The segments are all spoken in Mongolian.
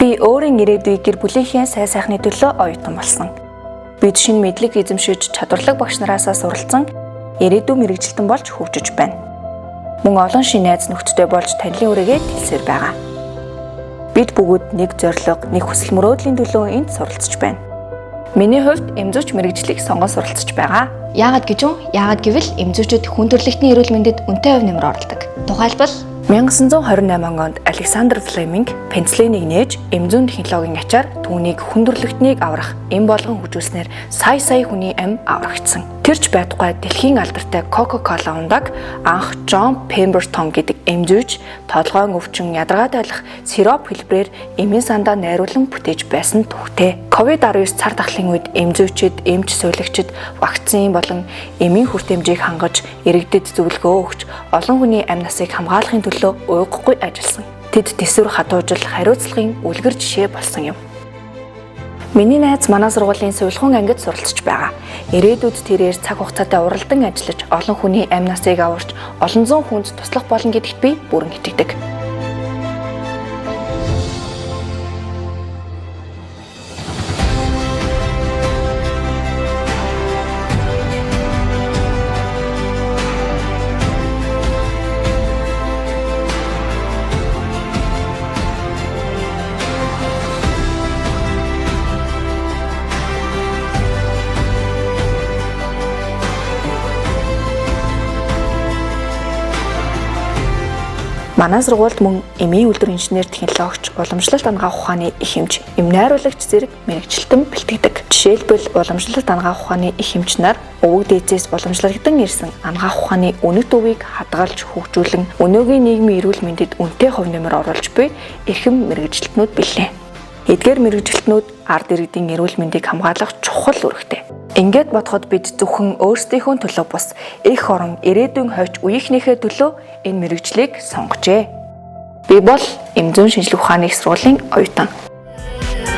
Би өөрийн ирээдүй гэр бүлийнхээ сайн сайхны төлөө оюутан болсон. Бид шинэ мэдлэг эзэмшиж, чадварлаг багш нараасаа суралцсан ирээдүйн мэргэжилтэн болж хөгжиж байна. Мөн олон шинэ найз нөхдөдтэй болж танилын үрээгээ тэлсээр байгаа. Бид бүгд нэг зорилго, нэг хүсэл мөрөөдлийн төлөө энд суралцж байна. Миний хувьд эмзүүч мэргэжлийг сонгон суралцж байгаа. Яагаад гэж үү? Яагаад гэвэл эмзүүчүүд хүн төрөлхтний эрүүл мэндэд үнэтэй хувь нэмэр оролдог. Тухайлбал 1928 онд Александр Флеминг пенициллинийг нээж эмзүүн технологийн ачаар түүнийг хүн төрөлхтнийг аврах эм болгон хөгжүүлснээр сая сая хүний амь аврагдсан. Тэр ч байтугай дэлхийн алдартай Coca-Cola ундаг анх Джон Пембертон гэдэг эмзүүч толгойн өвчин ядаргаа тайлах сироп хэлбэрээр эмийн сандаа найруулан бүтээж байсан түүхтэй. COVID-19 цар тахлын үед эмзүүчид, эмч суулагчид вакцин болон эмийн хүртээмжийг хангаж, иргэдэд зөвлөгөө өгч, олон хүний амь насыг хамгаалахын төлөө уйгахгүй ажилласан. Тэд төсвөр хатуужил хариуцлагын үлгэр жишээ болсон юм. Миний найз манай сургуулийн сувилахуун ангид суралцж байгаа. Ирээдүйд тэрээр цаг хугацаатай уралдан ажиллаж, олон хүний амь насыг аварч, олон зуун хүнд туслах болно гэдэгт би бүрэн итгэдэг. Манай сургуульд мөн эмийн үйлдвэр инженер технологич, уламжлалт анагаах ухааны их эмч, эм найруулагч зэрэг мэргэжилтэн бэлтгэдэг. Жишээлбэл уламжлалт анагаах ухааны их эмч нар өвөг дээдсээс уламжлагдсан ирсэн анагаах ухааны үнэт өвийг хадгалж хөгжүүлэн өнөөгийн нийгмийн эрүүл мэндэд үнэтэй хувь нэмэр оруулж буй эрхэм мэргэжилтнүүд билээ. Эдгээр мэргэжилтнүүд ард иргэдийн эрүүл мэндийг хамгаалах чухал үүрэгтэй. Ингээд бодоход бид зөвхөн өөрсдийнхөө төлөө бус эх орон ирээдүйн хойч үеийнхнийхээ төлөө энэ мэргэжлийг сонгожээ. Би бол Эмзүүн шинжлэх ухааны их сургуулийн оюутан.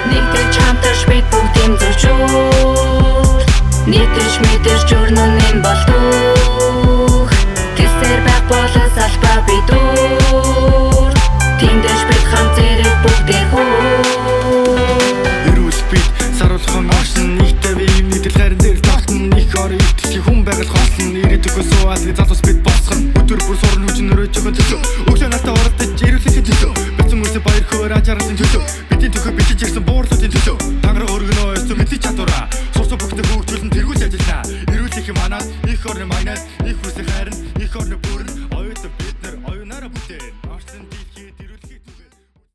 Нэгдэж хамтарч бид бүгд эмзүүчүүд нийтэж мэдэрч өрнөн нэм болдох. Тэсэр байх болон салбаа бид өөр. Тэндэж бид хамт зэрэг бүгдээ хүү. Эрүүл бид саруулхан оршин нийтээ бие нийтэл хайрын дээр тогтно. Их орон итгэх хүн байгаль хослон ирээдүйгөө суугаад залуус бид босгоно. Өдөр бүр сурна хүчин өрөөж байгаа төлөө. Өглөө надад оролдож эрүүлэхээ төлөө. Бяцхан үсэ баяр хөөр аж аргалын төлөө. Бидний төхөө бичиж ирсэн буурлуудын төлөө. Тангараг өргөнөө өссөн мэдих чадвараа. Сурсан бүхтэй хөгжүүлэн тэргүүлж ажиллана. Эрүүлэх манад их орны маянаас